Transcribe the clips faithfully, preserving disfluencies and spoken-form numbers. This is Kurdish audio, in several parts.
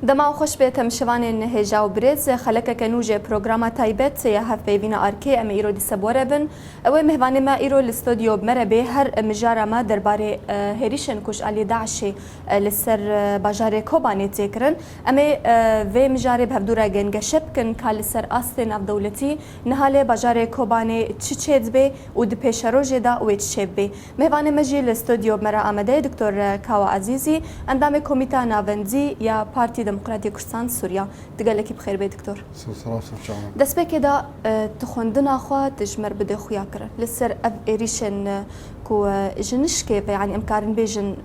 Dema xweş bê temşivanên hêja û birêz, xelekeke nû ji programa taybet ya hevpeyvîna Arkê em ê îro dîse bi we re bin. Ew ê mêvanê me îro li stodyo bi me re bê, her mijara me derbarê, e, hêrîşên ku ji aliyê DAIŞê, e, li ser, e, bajarê Kobanê tê kirin. Em ê, e, vê mijarê bi hevdû re gengeşe bikin ka li ser astê navdewletî niha lê bajarê Kobanê çi çêdibe û di pêşerojê de wê çi çêbibe. Mêvanê me jî li stodyo bi me re amade ye Doktor Kawa Ezîzî, endamê Komîta Navendî ya Partî Demokratî Kurdistan Sûriya. Tu gelekî bi xêr bê Doktor. Ser seraf ser çavan. Destpêkê de, e, tu xwendina xwe tu ji me re bide xuya kirin. Li ser ev êrîşên, e, ku, e, ji nişkê ve, yanî em karin bêjin, e,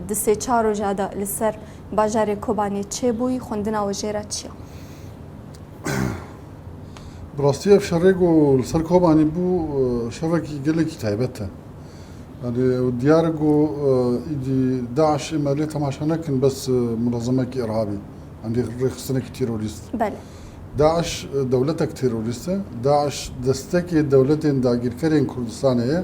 di sê çar roja de li ser bajarê Kobanê çêbûyî, xwendina we jê re çi ye? Bi rastî ev şerê ku li ser Kobanî bû, e, şerekî gelekî taybet e. Yanî ew diyar e ku, e, îdî DAIŞ ê me lê temaşe nekin bes, e, munezemekî irhabî, yanî rêxistinekî terorîst. Belê. DAIŞ, e, dewletek terorîst e. DAIŞ destekê dewletên dagîrkerên Kurdistanê ye.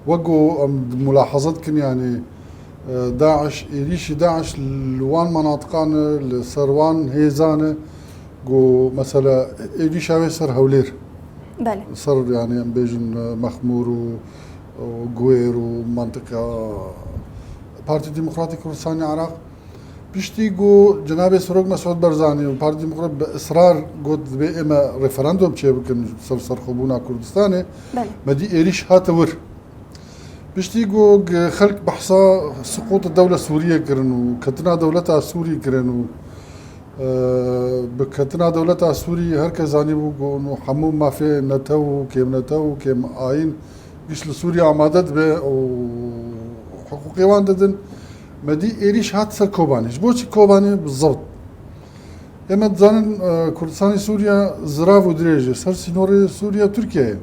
Wek ku em mulaheze dikin, yanî, e, DAIŞ, êrîşî DAIŞ li wan menatiqan e, li ser wan hêzan e, ku mesela êrîşa wê ser Hewlêr. Belê. Ser, yanî, em bêjin, e, Mexmûr û, û Guwêr û mantiqa Partî Demokratîk Kurdistanê Iraq. Piştî ku Cenabê Serok Mesûd Barzanî û Partî Demokrat bi israr got, dibê ême referandum çêbikin ser serxwebûna Kurdistanê, Belê. me dî êrîş hate wir. Piştî ku g-, xelk behsa siqûta dewla Sûriyê kirin û ketina dewleta Sûrî kirin û, e, bi ketina dewleta Sûrî her kes zanîbû ku hûn hemû mafê netew û kêmnetew û kêmayîn giş li Sûriye amade dibe û hiqûqê wan didin. Me dî êrîş hat ser Kobanê. Ji bo çi Kobanê bi zewt? Ême dizanin, e, Kurdistanê Sûriye zirav û dirêj e. Ser sînorê Sûriye Tirkiye ye.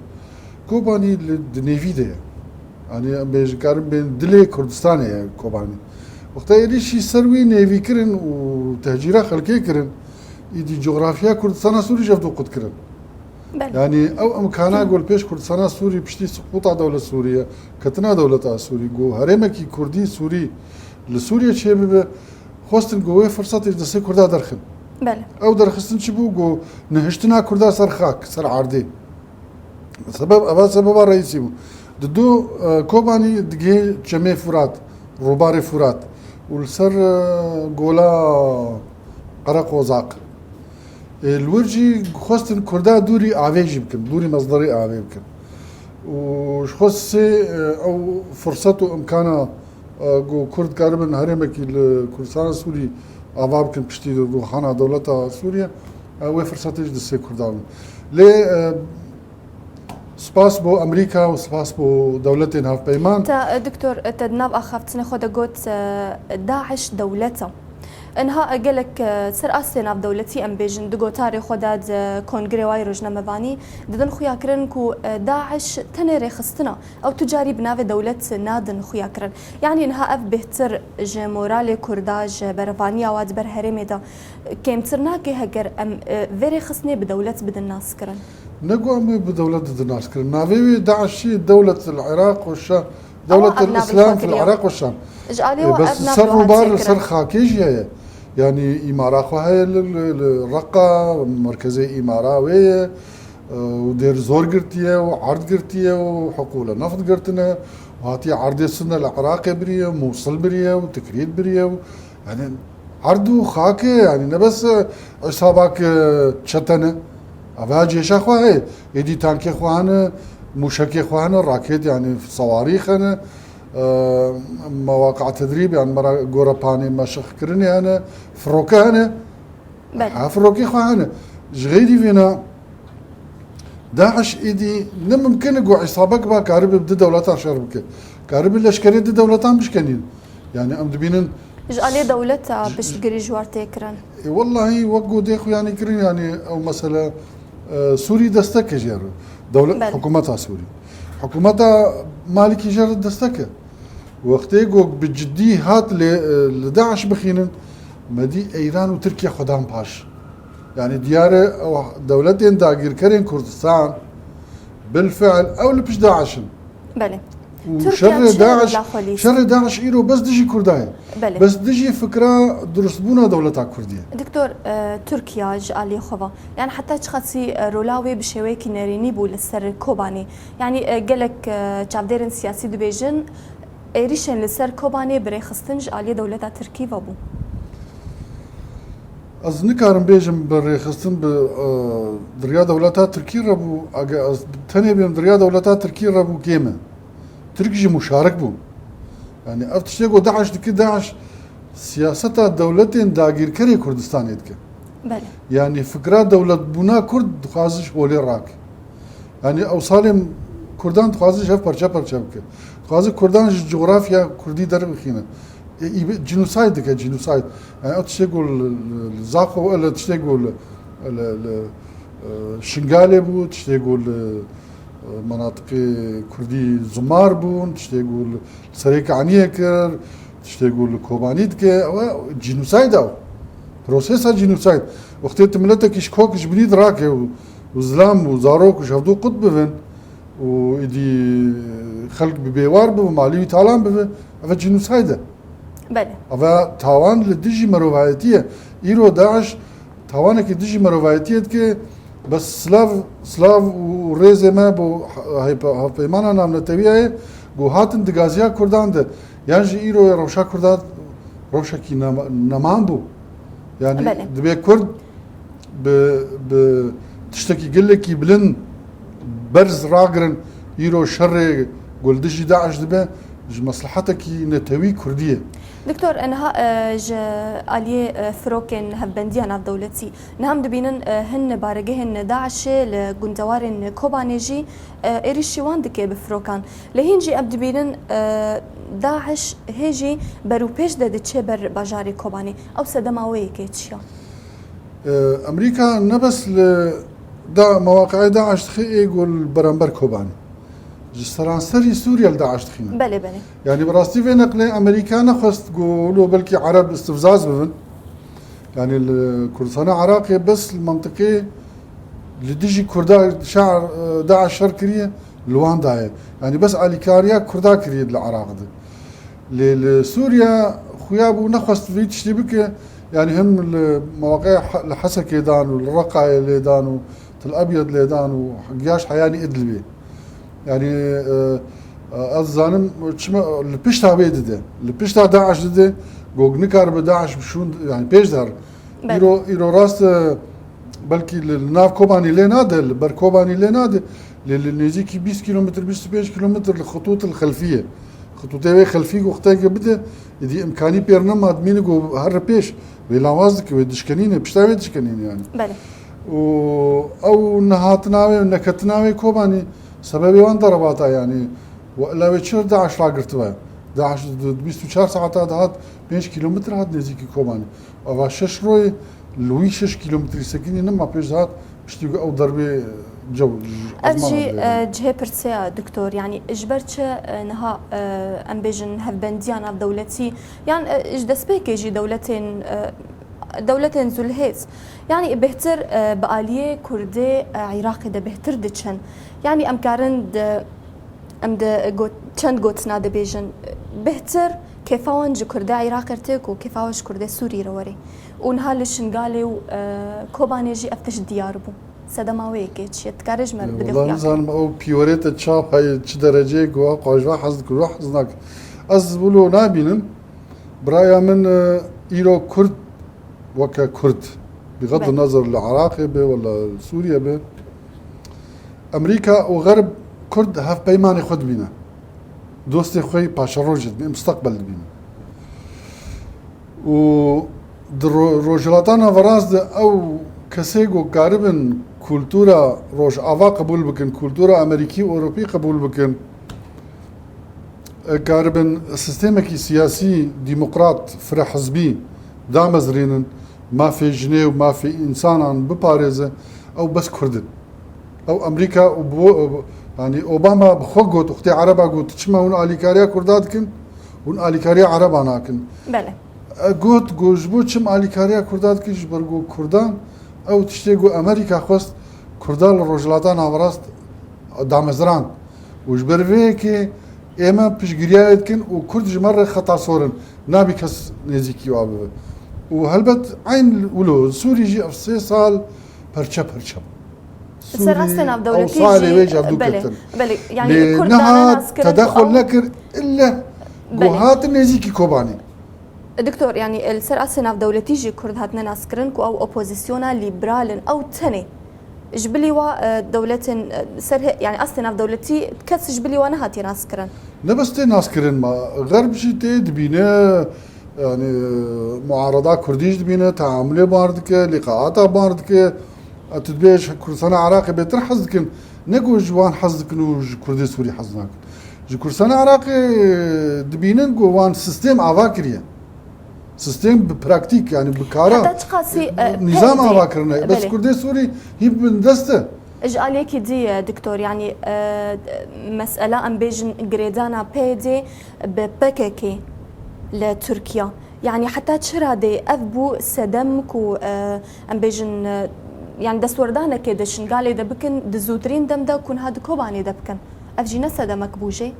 Kobanî li, di nêvî de ye. Yanî em bêjin karin bên dilê Kurdistanê ye Kobanî. Wexta êrîşî ser wî nêvî kirin û tehcîra xelkê kirin, îdî cografya Kurdistana Sûrî ji hev du qut kirin. Belê. Yanî ew imkana ku li pêş Kurdistana Sûrî piştî siqûta dewlet Sûriye, ketina dewleta Sûrî, ku herêmekî Kurdî Sûrî li Sûriye çêbibe, xwestin ku wê firsetê ji destê Kurda derxin. Belê. Ew derxistin çi bû? Ku nihiştina Kurda ser xak, ser erdê. Sebeb, eva sebeba reîsî bû. Di du, e, Kobanî digihê çemê Furat, rûbarê Furat û li ser, e, gola Qereqozaq. Ê, li wir jî xwestin Kurda dûrî avê jî bikin, dûrî mezderê avê bikin. Û ji xwe sê, e, ew firset û imkana, e, ku Kurd karibin herêmekî li Kurdistana Sûrî ava bikin piştî ruhana dewleta Sûriye, e, wê firsetê ji destê Kurda bin. Lê, e, Spas bo Amerîka û spas bo dewletên hevpeyman. Te, e, Doktor, e, te di nav axaftinê xwe de got, e, DAIŞ dewlet e. Niha, e, gelek, e, ser astê navdewletî em bêjin, di gotarê xwe de di kongrê wayî rojnamevanî didin xuyakirin ku, e, DAIŞ tenê rêxistin e. Ew tu carî bi navê dewlet nadin xuyakirin. Yanî niha ev bêhtir ji moralê Kurda, ji berevaniya wa di ber herêmê de, e, kêmtir nake heger em, e, vê rêxistinê bi dewlet bidin naskirin? Ne ku em wê bi dewlet didin naskirin. Navê wê DAIŞ çi ye? Dewlet el Iraq we Şam. Dewlet el Îslam fil Iraq we Şam. Ji alî we ev nav ser rûbar, li ser xakê jî heye. Yanî îmara xwe heye li, li, li Reqa, merkezê îmara wê ye. Û dêr zor girtiye û erd girtiye û hiqûla neft girtine. Û hatiye erdê Sunne li Iraqê biriye, Mûsil biriye û Tikrît biriye û, yanî, erd û xak e, yanî ne bes, e, îsabak, e, çete ne. Eva cêşa xwe heye. Êdî tankê xwe hene, mûşekê xwe hene, raket, yanî sewarîx hene, e, mewaqia tedrîb, yanî mera gorepanê meşq kirinê hene, firoke hene. Belê. Ha, firokê xwe hene. Ji xeyrî vêna, DAIŞ êdî ne mimkin e ku îsabek ba karibe bi du dewletan şer bike. Karibe leşkerê du dewletan bişkenîn. Yanî em dibînin. Ji alê dewleta piştgirî ji war tê kirin. E, wellahî wek ku dê xuyanî kirin, yanî ew mesele, e, Sûrî destek e jê re. Dewlet, Belê. Hikûmeta Sûrî. Hikûmeta Malîkî jê re destek e. Wextê ku bi cidî hat lê, e, li DAIŞ bixînin, me dî Îran û Tirkiye xwe dan paş. Yanî diyar e ew dewletên dagîrkerên Kurdistan bilfiil ew li pişt DAIŞ in. Belê. û Tirkiye şerê çi DAIŞ, rola xwe lîst? Şerê DAIŞ îro bes dijî Kurda ye. Belê. Bes dijî fikra durustbûna dewleta Kurdî ye. Doktor, e, Tirkiye ji aliyê xwe ve, yani heta çiqasî, e, rola wê bi şêweyekî nerînî bû li ser Kobanê? Yani, e, gelek, e, çavdêrên siyasî dibêjin, êrîşên li ser Kobanê bi rêxistin ji aliyê dewleta Tirkî ve bû. Ez nikarim bêjim bi rêxistin bi, e, di riya dewleta Tirkî re bû. Eger ez tenê bêm di riya dewleta Tirkî re bû, kêm e. Tirk jî muşarik bû. Yani ev tiştê ku DAIŞ dike, DAIŞ siyaseta dewletên dagîrkerê Kurdistanê dike. Belê. Yani fikra dewletbûna Kurd dixwaze ji holê rake. Yani ew salê Kurdan dixwaze ji hev parçe parçe bike. Dixwaze Kurdan ji cografya Kurdî derbixîne. E, îbe-, genocide dike, genocide. Yani ew tiştê ku li, li, li Zaxo, li tiştê ku li, li, li, e, Şingalê bû, tiştê ku li, e, menatiqê Kurdî Zumar bûn, tiştê ku li Serêkaniyê kir, tiştê ku li Kobanî dike, ew e genocide ew. Prosesa genocide. Wextê tu miletekî ji kok ji binî dirake û, û zilam û zarok û ji hevdû qut bibin, û êdî xelk bi bêwar bibe, malî wî talan bibe, ev genocide e. Belê. Ev tawan li dijî mirovayetî ye. Îro DAIŞ tawanekî dijî mirovayetiyê dike, bes silav, silav û rêzê me bo hevpe-, hevpeymana navnetewî ye, ku hatin digaziya Kurdan de, yan jî îro ye rewşa Kurdan rewşekî nema-, neman bû. Yani Belê. Dibê Kurd bi, bi tiştekî gelekî bilind berz ragirin, îro şerê ku li dijî DAIŞ dibe, ji meslehetekî netewî Kurdî ye. Doktor, niha, e, ji aliyê, e, firokên hevbendiya navdewletî, niha em dibînin, e, hin baregehên DAIŞê li gundewarên Kobanê jî, e, êrîşî wan dike bi firokan. Lê hîn jî em dibînin, e, DAIŞ hê jî berûpêş de diçe ber bajarê Kobanê. Ew sedema wê yekê çi ya? E, Amerîka ne bes li da, mewaqi'ê DAIŞ dixê ê ku li beramber Kobanê. Ji seranserî Sûriye li DAIŞ dixîne. Belê, belê. Yani bi rastî vê neqlê Amerîka nexwest ku wilo belkî Ereb istifzaz bibin. Yani li Kurdistana Iraqê bes li mentiqê li dijî Kurda şer, e, DAIŞ şer kiriye, li wan daye. Yani bes alîkariya Kurda kiriye li Iraq de. Lê li Sûriye xuya bû nexwest vî tiştî bike, yani him li mewaqiya He-, li Hesekê dan û li Reqayê lê dan û Til Ebyed lê dan û giyaş heyanî Idlibê. Yani, e, e, ez zanim çima li pişta wê dide. Li pişta DAIŞ dide, gog nikaribe DAIŞ bişûn, yani pêş der. Belê. Îro, îro rast e, belkî li, li nav Kobanî lê nade, li ber Kobanî lê nade. Lê li nêzîkî bîst kîlometr, bîst û pênc kîlometr li xitût li xelfî ye. Xitûtê wê xelfî ku xiteke bide, êdî imkanî pêr nema, dimîne ku here pêş, wê lawaz dike, wê dişkenîne, pişta wê dişkenîne yani. Belê. Û ew nehatina wê, neketina wê Kobanî, sebebê wan derebata yani. Û ila wê çi DAIŞ ragirtibe? DAIŞ di, di bîst û çar saeta de hat pênc kîlometr hat nêzîkî Kobanî. Ava şeş royê li wî şeş kîlometrî sekinî nema pêş dihat piştî ku ew derbê cew ji Ev ezmana jî, dibê. E, cihê pirsê ye, doktor. Yanî ji ber çi, e, niha, e, em bêjin hevbendiya navdewletî, yan, e, ji destpêkê jî dewletên, e, dewletên zulhêz, yanî bêhtir, e, bi aliyê Kurdê, e, Iraqê de bêhtir diçin. Yanî em karin di Em di got, çend gotina dibêjin. Bêhtir kêfa wan ji Kurdê Iraqê re tê ku kêfa wan ji Kurdê Sûrî re were. Û niha li Şingalê û, e, Kobanê jî ev tişt diyar bû. Sedema wê yekê çi ye? Dikare ji me re bidê xuya? Wela nizanim ew pîyorê te çawa ye, çi dereceyê ku ew qajva hez dikir, hez nake. Ez wilo nabînim. Biraya min, e, îro Kurd weke Kurd, bixet Belê. Nezer li Iraqê be wala li Sûriye be, Amerîka û Xerb Kurd hevpeymanê xwe dibîne. Dostê xwe yî paşerojê dibîne, mustaqbel dibîne. Û di ro-, Rojhilata Naverast de ew kesê ku karibin kultura Rojava qebûl bikin, kultura Amerîkî û Ewropî qebûl bikin, e, karibin sîstemekî siyasî, demokrat, firehizbî damezrînin, mafê jinê û mafê însanan biparêze, ew bes Kurd in. Ew Amerîka û bo-, yanî Obama bi xwe got, wextê Ereba got, çima hûn alîkariya Kurda dikin, hûn alîkariya Ereba nakin. Belê. E, got, got, ji bo çim alîkariya Kurda dikin, ji ber got Kurdan, ew tiştê got Amerîka xwest Kurda li Rojhilata Naverast damezrand. Û ji ber vê yekê Ême piştgiriyayê dikin û Kurd ji me re xeta sor in. Nabî kes nêzîkî wa bibe. Û helbet eyn wilo Sûrî jî ev sê sal perçe perçe bû. Li ser astê navdewletî jî, belê, belê, yani Kurd dane nas kirin ku ew, belê. Li niha tedexul nekir, ille ku hatin nêzîkî Kobanê. Doktor, yani li ser astê navdewletî jî Kurd hatine naskirin ku ew opozisyona lîberal in, ew tenê. Ji bilî wa, e, dewletên, e, ser he-, yani astê navdewletî kes ji bilî wa nehatiye naskirin. Ne bes tê naskirin ma, Xerb jî tê dibîne, yani muarada Kurdî jî dibîne, teamulê bar dike, lîqaata bar dike. E, tu dibê ji Kurdistana Iraqê bêtir hez dikin, ne ku ji wan hez dikin û ji Kurdê Sûrî hez nakin. Ji Kurdistana Iraqê dibînin ku wan sîstem ava kiriye. Sîstem bi praktîk, yani bi kara, heta çiqasî, e, nîzam ava kirine. Bes Kurdê Sûrî hî bindest e. Ji aliyekî dî, e, doktor, yani, e, mesela em bêjin girêdana P Y D bi P K K li Tirkiye. Yani heta çi radeyê ev bû sedem ku, e, em bêjin, e, yani destwerdanekê di Şingalê de bikin, di zûtirîn dem de ku niha di Kobanê de bikin. Ev jî ne sedemek bû jê?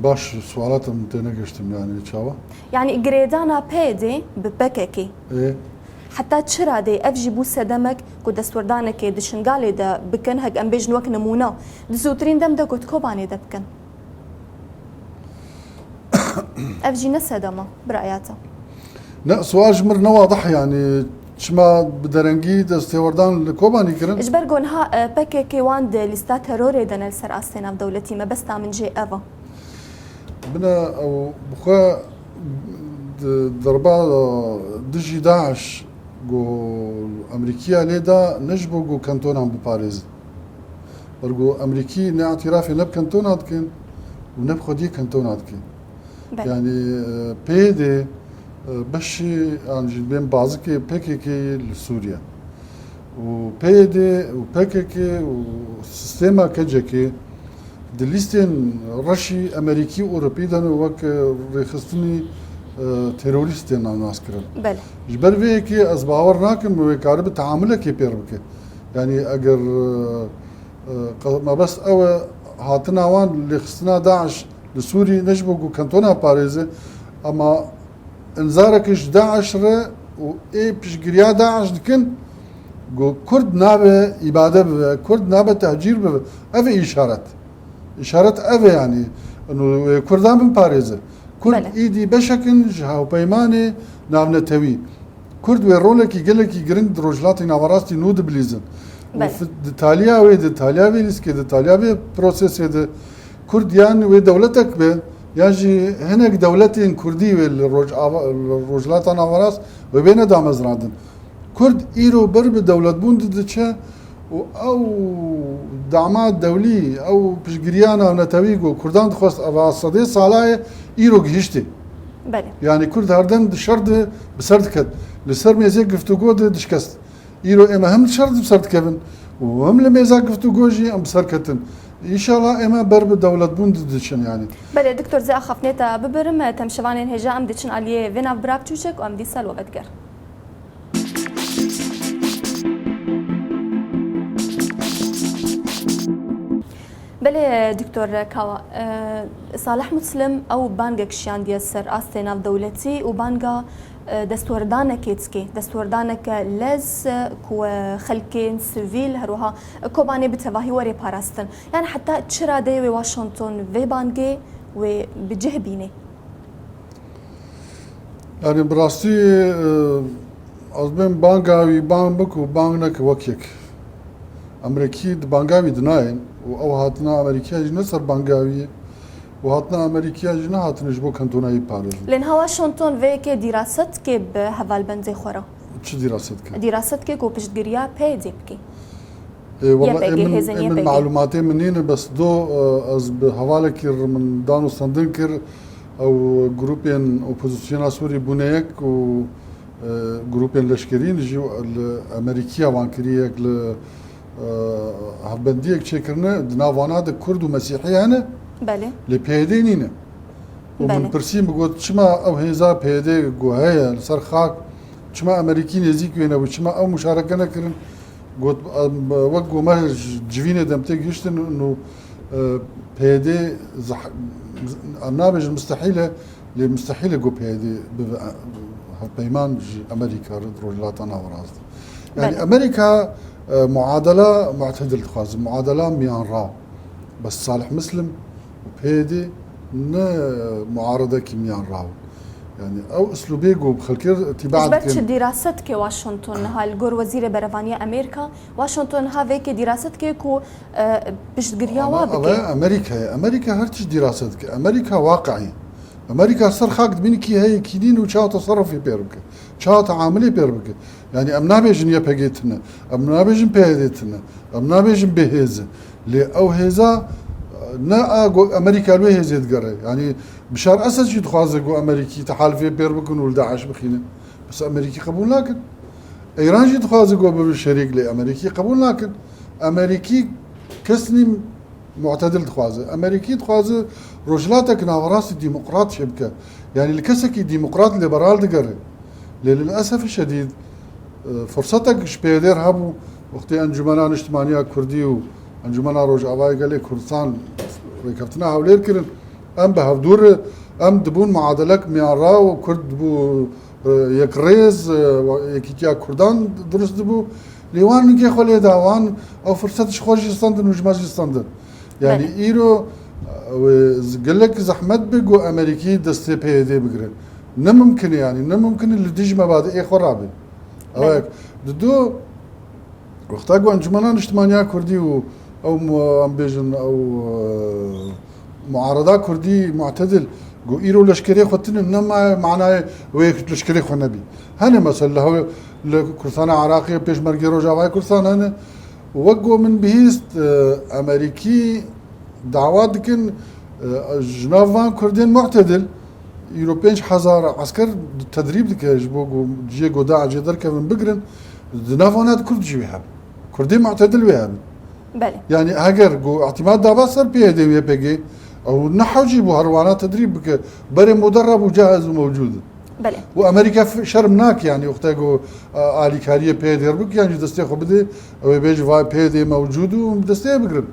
Baş, sualata min têne giştim, yani çawa? Yani girêdana P Y D bi P K K. Ê? Heta çi radeyê ev jî bû sedemek ku destwerdanekê di Şingalê de bikin, hek em bêjin wek nimûne, di zûtirîn dem de ku di Kobanê de bikin? Ev jî ne sedema, birayata. Ne, sual ji mir ne wadih, yani çima bi derengî destêwerdan li Kobanî kirin? Ji ber ku niha, e, P K K wan di lîsta terorê de ne li ser astê navdewletî, mebesta min jê ev e. Bine ew bi xwe di derba dijî DAIŞ ku Amerîkiya lê da ne ji bo ku kantonan biparêzin. Ber ku Amerîkî ne îtîrafê ne bi kantona dikin û ne bi xwediyê kantona dikin. Belê. Yani, e, P Y D, e, beşî an jî bên bazikê P K K li Sûriye. Û P Y D û P K K û sîstema K C K di lîstên reşî Amerîkî û Ewropî de ne wek, e, rêxistinî, e, terorîst tên nas kirin. Belê. Ji ber vê yekê ez bawer nakim wê karibe teamulekê pêr bike. Yani eger, e, e, qe-, mebest ew e, hatina wan lêxistina DAIŞ li Sûrî ne ji bo ku kantona parêze, ama înzareke ji DAIŞ re û ê piştgiriya DAIŞ dikin, ku Kurd nabe îbade bibe, Kurd nabe tehcîr bibe. Ev e îşaret. Îşaret ev e yani. Û wê Kurdan biparêze. Kurd, belê, îdî beşek in ji hawpeymanê navnetewî. Kurd wê rolekî gelekî giring di Rojhilatê Nawerastî nû dibilîzin. Û, belê, fi-, di taliya wê, di taliya vê lîstikê, di taliya vê prosesê de Kurd yan wê dewletek be, yan jî hinek dewletên Kurdî wê li Rojava-, li Rojhilata Nawerast wê bêne damezrandin. Kurd îro ber bi dewletbûn di diçe û ew dama dewlî, ew piştgiriya navnetewî ku Kurdan dixwest, eva sedê sala ye, îro gihiştê. Belê. Yani Kurd herdem di şer de bi ser diket. Li ser mêzê giftûgo de dişkest. Îro ême hem li şer de bi ser dikevin û hem li mêza giftûgo jî em bi ser ketin. Înşallah ême ber bi dewletbûn di diçin yani. Belê, Doktor, zê axaftinê te bibirim, temşevanên hêja em diçin aliyê vê navbira biçûçek û em dîsa li we vedigerin. Belê, Doktor Kawa, e, Salih Muslim ew bangek şiyandiye ser astê navdewletî û banga, e, destwerdanekê dike, destwerdaneke lez, e, ku, e, xelkên sivîl, her wiha Kobanê bi tevahî were parastin. Yani heta çi radeyê wê Washington vê bangê wê bi cih bîne? Yani bi rastî, e, ez bên banga wî bang bik û bang neke wek yek. Amerîkî di banga wî dinayên û ew hatina Amerîkiya jî ne ser banga wî ye û hatina Amerîkiya jî nehatine ji bo kantonayî parêzin. Lê niha Washington vê yekê dîraset dike bi hevalbendê xwe re. Çi dîraset dike? Dîraset dike ku piştgiriya P Y D bike. Ê, wela, Y P G, ê min, hêzên ê min Y P G. Malûmatê min nîne, bes do, e, ez bi hevalekî re min dan û stendin kir, ew grûpên opozisyona Sûrî bûne yek û, e, grûpên leşkerî jî li Amerîkiya wan kiriye yek li, e, hevbendiyek çêkirine, di nav wana de Kurd û Mesîhî hene, belê, lê P Y D nîne. Û min, belê, pirsî, min got, çima ew hêza P Y D ku heye li ser xak, çima Amerîkî nêzîk wê nebû, çima ew muşareke nekirin? Got, em, wek ku me ji civînê dem tê gihiştin û E, P Y D zah-, em nabêjin mustehîl e, lê mustehîl e ku P Y D bibe, e, hevpeyman ji Amerîka re di Rojhilata Naverast. Yani Belê. Amerîka, e, muadela mu'tedil dixwaze, muadela miyanraw. Bes Salih Muslim û P Y D ne muaredekî miyanraw in. Yani ew uslûbê ku bi xelkê re tîba Ji ber dikin. Çi dîrase dike Washington niha li gor Wezîrê Berevaniyê Amerîka? Washington niha vêkê dîrase dike ku, e, piştgiriya Ama wa bike. Ev Amerîka ye. Amerîka her tişt dîrase dike. Amerîka waqi'î. Amerîka ser xak dibîne kî heye kî nîn û çawa teserrufê pêr bike. Çawa teamilê pêr bike. Yani em nabêjin Y P G tune. Em nabêjin P Y D tune. Em nabêjin bêhêz e. Lê ew hêza, e, ne a ku Amerîka li wê hêzê digere. Yani Bişar Esed jî dixwaze ku Amerîkî tehalifê pêr bikin û li DAIŞ bixînin. Bes Amerîkî qebûl nakin. Îran jî dixwaze ku bibe şerîk, lê Amerîkî qebûl nakin. Amerîkî kes nî mu'tedil dixwaze. Amerîkî dixwaze Rojhilatek Naverastî demokrat çêbike. Yani li kesekî demokrat, liberal digere. Lê lilesef şedîd, e, fursetek ji P Y D re hebû, wextê Encûmena Niştimaniya Kurdî û Encûmena Rojavayê Gelê Kurdistan rêkeftina Hewlêr kirin. Em bi hevdû re, em dibûn muadelek miyanraw, Kurd dibû, e, yekrêz, e, yekîtiya Kurdan dirust dibû. Lê wan ningê xwe lê da, wan ew furset ji xwe jî stendin û ji me jî stendin. Yani Belê. Îro, e, wê z-, gelek zehmet be ku Amerîkî destê P Y D bigire. Ne mimkin e yani, ne mimkin e li dijî mebadi'ê xwe rabe. Ew Belê. Yek. Didu, wexta ku Encûmena Niştimaniya Kurdî û ew mu-, em bêjin ew, e, muarada Kurdî mu'tedil ku îro leşkerê xwe tune, ne ma-, manayê wê leşkerê xwe nebî. Hene mesela li hew-, li Kurdistana Iraqê pêşmergê Rojavayê Kurdistan hene. Wek ku min bihîst, e, Amerîkî dawa dikin, e, ji nav van Kurdên mu'tedil, îro pênc hezar esker tedrîb dike ji bo ku cihê ku DAIŞê derkevin bigirin, di nav wana de Kurd jî wê hebin. Kurdê mu'tedil wê hebin. Belê. Yani heger ku îtîmad daba ser P Y D û Y P G, ew ne hewcî bû her wana tedrîb bike, berê muderreb û cahiz û mewcûd in. Belê. Û Amerîka f-, şerm nake, yani wexta ku, e, alîkariyê P Y D re bike, yan jî destê xwe bide, ew ê bêje vay P Y D mewcûd û em bi destê bigirin.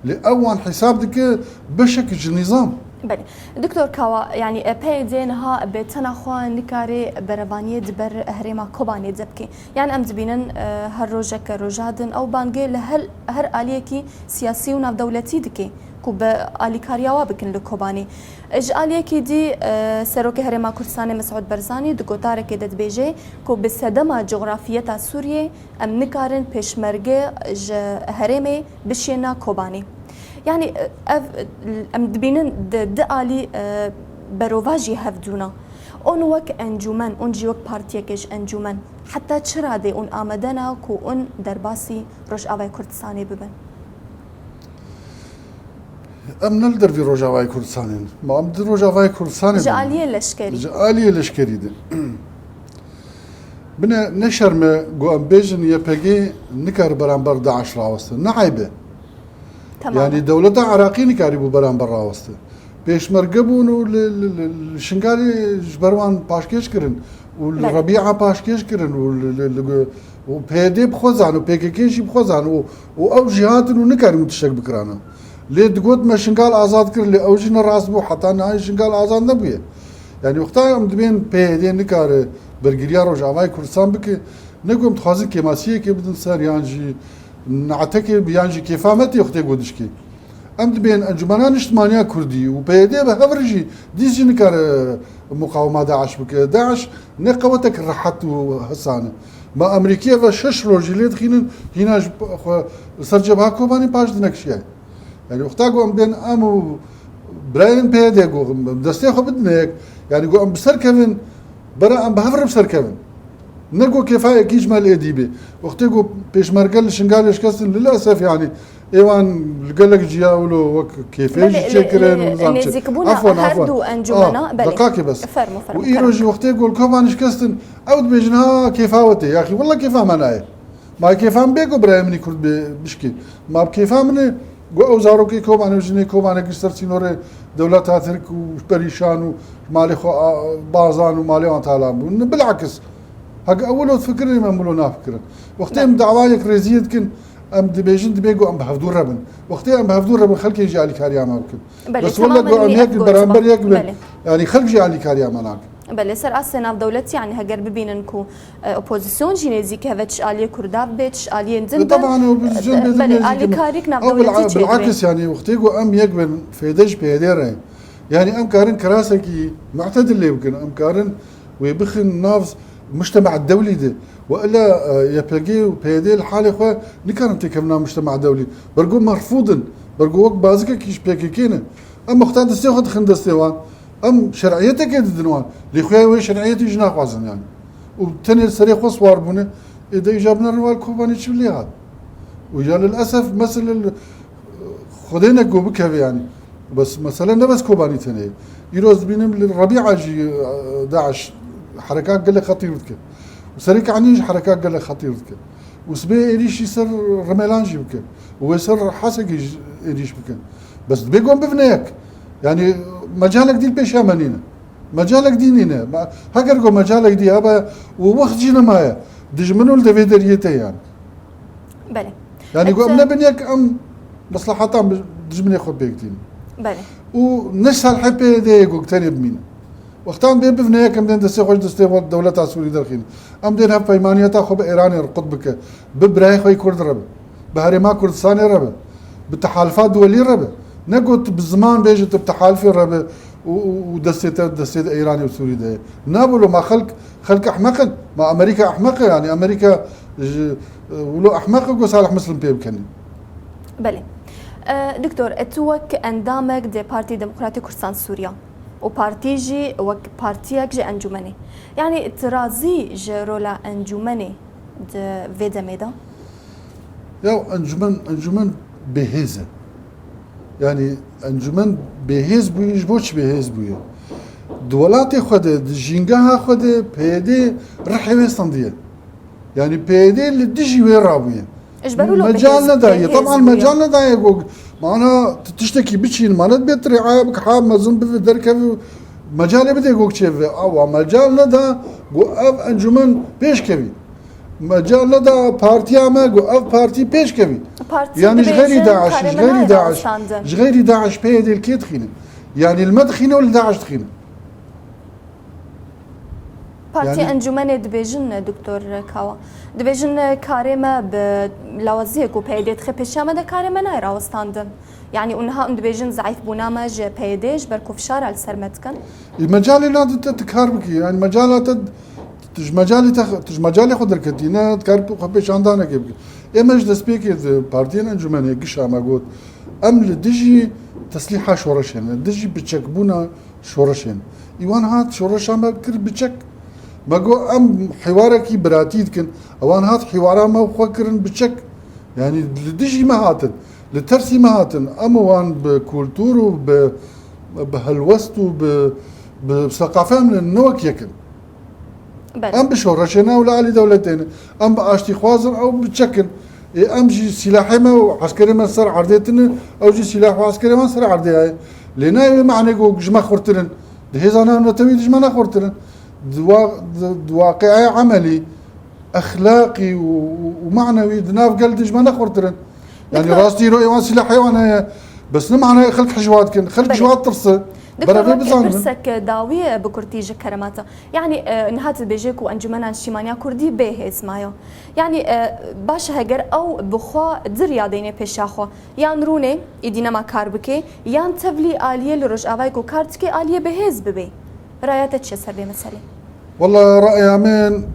Lê ew wan hesab dike beşek ji nîzam. Belê. Doktor Kawa, yani, e, P Y D niha bi tena xwe nikare berevaniyê di ber herêma Kobanê de bike. Yani em dibînin, e, her rojeke roja din ew bangê li her, her aliyekî siyasî û navdewletî dike ku bi alîkariya wa bikin li Kobanê. Ji aliyekî dî, e, Serokê Herêma Kurdistanê Mesûd Barzanî di gotarekê de dibêje ku bi sedema cografiyeta Sûriyê em nikarin pêşmerge ji herêmê bişêne Kobanê. Yani, e, ev, em dibînin di, di alî, e, berovajî hevdûna. Hûn wek encûmen, hûn jî wek partiyeke ji encûmen, heta çi radê hûn amade ne ku hûn derbasî Rojavayê Kurdistanê bibin? Em ne li dervî Rojavayê Kurdistanê ne. Ma em di Rojavayê Kurdistanê Ji de ne. Aliyê leşkerî. Ji aliyê leşkerî de. Bine ne şerm e ku em bêjin Y P G nikare beramber DAIŞ raweste. Ne eyb e. Tamam. Yani dewleta Iraqî nikarîbû beramber raweste. Pêşmerge bûn û li, li, li, li Şingalê ji ber wan paşkêş kirin û li Belê. Rebîa paşkêş kirin û li, li, li, û P Y D bi xwe zan û P K K jî bi xwe zan û, û ew jî hatin û nikarîbûn tiştek bikirana. Lê digot me Şingal azad kir, lê ew jî ne rast bû, heta niha Şingal azad nebûye. Yani wexta em dibên P Y D nikare bergiriya Rojavayê Kurdistan bike, ne ku em dixwazin kêmasiyekê bidin ser yan jî naetekê bi yan jî kêfa me tê wextê ku dişkê. Em dibên Encûmena Niştimaniya Kurdî û P Y D bi hev re jî dîs jî nikare muqawema DAIŞ bike. DAIŞ ne qewetek rehet û hesan e. Ma Amerîkî eve şeş rojî lê dixînin, hîna ji xwe li ser cebha Kobanê paş dinekişiye. Yani wexta ku em bên em û birayên P Y D ku em destê xwe bidine yek, yani ku em bi ser kevin, bera em bi hev re bi ser kevin. Ne ku kêfa yekî ji me li êdî bê. Wextê ku pêşmerge li Şingalê şikestin, lilesef yani, ê wan li gelek ciya wilo wek kêfê Belê, jî lê, çêkirin û lê nizam çi. Nêzîkbûna Afwan, her afwan. Du encûmena, Ah, belê. Deqakê bes. Fermo, fermo, Û îro kerem. Jî wextê ku li Kobanê şikestin, ew dibêjin, ha, kêfa we tê. Yaxî, wela kêfa me nayê. Ma kêfa min bê ku birayê min î Kurd bê bişkê. Ma bi kêfa min e ku ew zarokê Kobanê û jinê Kobanê ji ser sînorê dewleta Tirk û perîşan û malê xwe a-, bazan û malê wan talan bûn. Bilakis. Heke ew wilo difikirin, em wilo nafikirin. Wextê em dawa yekrêziyê dikin, Em dibêjin, dibê ku em bi hevdû re bin. Wextê em bi hevdû re bin, xelkê jî alîkariya me bikin. Belê, bes wela temamen ku em wî yek ev bin, gotiba. Beramber yek bin, Belê. Yanî xelk jî alîkariya me nakin. Belê, ser astê navdewletî, yanî heger bibînin ku, e, opozîsyon jî nêzîk heve, çi aliyê Kurda bê, çi aliyên din Ve bin, taban opozîsyon e, bê din belê, nêzîk bin. Alîkarîk Ew navdewletî bil'a-, çêdibê. Bil'akis, yanî wextê ku em yek bin, fêde ji P Y D re ye. Yanî em karin kirasekî mu'tedil lê bikin, em karin wê bixin nav mujtema dewlî de. Ve illa, e, Y P G û P Y D li halê xwe nikarin têkevin nav mujtema dewlî. Bergo merfûd in, bergo wek bazikekî ji P K K ne. Em wexta destê xwe dixin destê wan, em şer'iyetekê didin wan. Lê xuya wê şer'iyetê jî naxwazin yanî. Û tenê serê xwe siwar bûne, ê de îca binerin wan Kobanî çi lê hat. Û ya lilesef mesele Xwedê ne ku bikeve yanî. Bes mesele ne bes Kobanî tenê ye. Îro ez dibînim li Rebîa jî, e, DAIŞ herekat gelek xetîr dike. Û serê Kanî jî herekat gelek xetîr dike. Û sibê êrîşî ser Rimêlan jî bike. Û wê ser Hesekê jî êrîş bike. Bes dibê ku em bivine yek. Yanî mecalek dî li pêşiya me nîne. Mecalek dî nîne. Ma-, heger ku mecalek dî hebe û wext jî nemaye. Dijmin û li devê deriyê te yan. Belê. Yanî ku em Et- nebin yek, em meslehetan bi dijminê xwe pêk tînin. Belê. Û ne salhê P Y D'yê ku tenê bimîne. Wextan bê bivne yek, em dên destê xwe ji destê xwe dewleta Sûrî derxînin. Em dên hevpeymaniyeta xwe bi Îranê re qut bike. Bi birayê xwe yê Kurd re be. Bi Herêma Kurdistanê re be. Bi tehalifa duwelî re be. Ne ku tu bi ziman bêje tu bi tehalifê re be û, û, û destê te destê di Îranê û Sûrî de ye. Nabo lo ma xelk, xelk ehmeq in. Ma Amerîka ehmeq e, yanî Amerîka ji, wilo ehmeq e ku Salih Muslim pê bikenî. Belê. E, Doktor, e, tu wek endamek di Partî Demokratî Kurdistan Sûriya û partî jî wek partiyek ji encûmenê. Yanî tu razî ji rola encûmenê di vê demê de? Ya encûmen, encûmen bêhêz e. Yanî encûmen bêhêz bûye, ji bo çi bêhêz bûye? Di welatê xwe de, di jîngeha xwe de P Y D rihê wê stendiye. Yanî P Y D li dijî wê rabûye. Ji ber wilo Mecal bêhêz, nedaye. Bêhêz Taban bûye. Mecal nedaye ku mana tu tiştekî biçîn, ma ne dibê tu rîaya bike, ha mezin bibe, derkeve, mecalê bide ku çêbibe. Awa mecal neda ku ev encûmen pêş kevî. Mecal neda partiya me ku ev partî pêş kevî. Partî Yanî ji dibêjin xeyrî DAIŞ, karê ji me xeyrî nayê DAIŞ, rawestandin. Ji xeyrî DAIŞ P Y D li kê dixîne? Yanî li me dixîne û li DAIŞ dixîne. Partî Yanî encûmenê dibêjin, Doktor Kawa. Dibêjin, karê me bi lawaziyê ku P Y D dixe pêşiya me de karê me nayê rawestandin. Yanî û niha hûn dibêjin zeîfbûna me ji P Y D ji ber ku fişara li ser me dikin. Ê, mecalê nadin te tu kar bikî. Yanî mecala te, tu ji mecalê te, tu ji mecalê xwe derketî, ne tu kar xwe pêşandanekê bikî. Ê me ji destpêkê di partiyên encûmenê gişa me got, em li dijî teslîha şoreşê ne, dijî biçekbûna şoreşên. Îwan hat şoreşa me kir biçek. Me got em hîwarekî biratî dikin. Ewan hat hîwara me xwe kirin biçek. Yanî li dijî me hatin. Li tersî me hatin. Em wan bi kultur û bi, bi helwest û bi, bi seqafe em ne wek yek in. Belê. Em bi şoreşê ne, ew li alî dewletê ne. Em bi aştîxwaz in, ew bi çek in. Ê, em jî sîlahê me û eskerê me ser erdê tune, ew jî sîlah û eskerê wan ser erdê ye. Lê nayê wê manê ku ji me xurtir in. Di hêza navnetewî de ji me ne xurtir in. Di wa-, di, di waqiaya emelî, exlaqî û, û, û manewî di nav gel de ji me ne xurtir in. Yanî Doktor. Rastî îro êwan sîlahê wan heye. Bes ne manayê xelk hijwa dikin. Xelk Belê. Hijwa tirse. Doktor, Berevê wek bizanin. Pirsek dawî bi kurtî ji kerema te. Yanî, e, niha tu dibêje ku Encûmena Niştîmaniya Kurdî bê hêz maye. Yanî, e, baş e, heger ew bi xwe di riya deyne pêşa xwe, yan rûnê, îdî nema kar bike, yan tevlî aliyê li Rojavayê ku kar dike, aliyê bi hêz bibe. Raya te çi ye ser vê meselê? Wela raya min,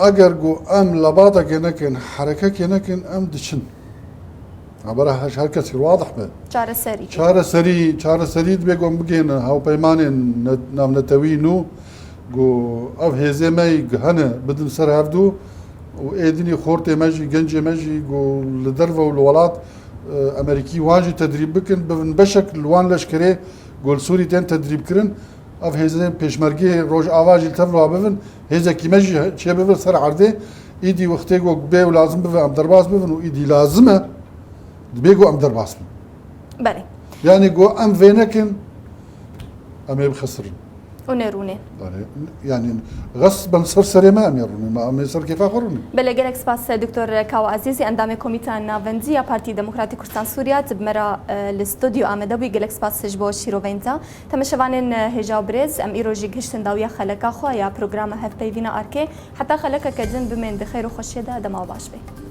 eger ku em lebatekê nekin, herekekê nekin, em diçin. Ha, bera her, her kesî wadih be. Çareserî. Çareserî, çareserî dibe ku em bigihînin hevpeymanên ne-, navnetewî nû, ku ev hêzê me yî hene bidin ser hevdû û êdînî xortê me jî, gencê me jî ku li derve û li welat, e, Amerîkî wan jî tedrîb bikin, bibin beşek li wan leşkerê ku li Sûrî tên tedrîb kirin. Ev hêzên pêşmergê Rojava jî li tev wa bibin, hêzekî me jî çê bibin ser erdê, îdî wextê ku bê û lazim bibe em derbas bibin û îdî lazim e, dibê ku em derbas bin. Belê. Yanî ku em vê nekin, em ê bixesirin. û nêrûnê. Belê, yanî xesben ser serê me em ê rûnî, me em ê ser kêfa xwe rûnî. Belê, gelek spas Doktor Kawa Ezîzî, endamê Komîteya Navendî ya Partî Demokratî Kurdistan Sûriya, tu bi me re, e, li stûdyo amade bûyî. Gelek spas ji bo şîroveyên te. Temeşevanên, e, hêja û birêz, em îro jî gihiştin dawiya xeleka xwe ya programa Hevpeyvîna Arkê. Heta xelekeke din bimên di xêr û xweşiyê de, dema we baş be.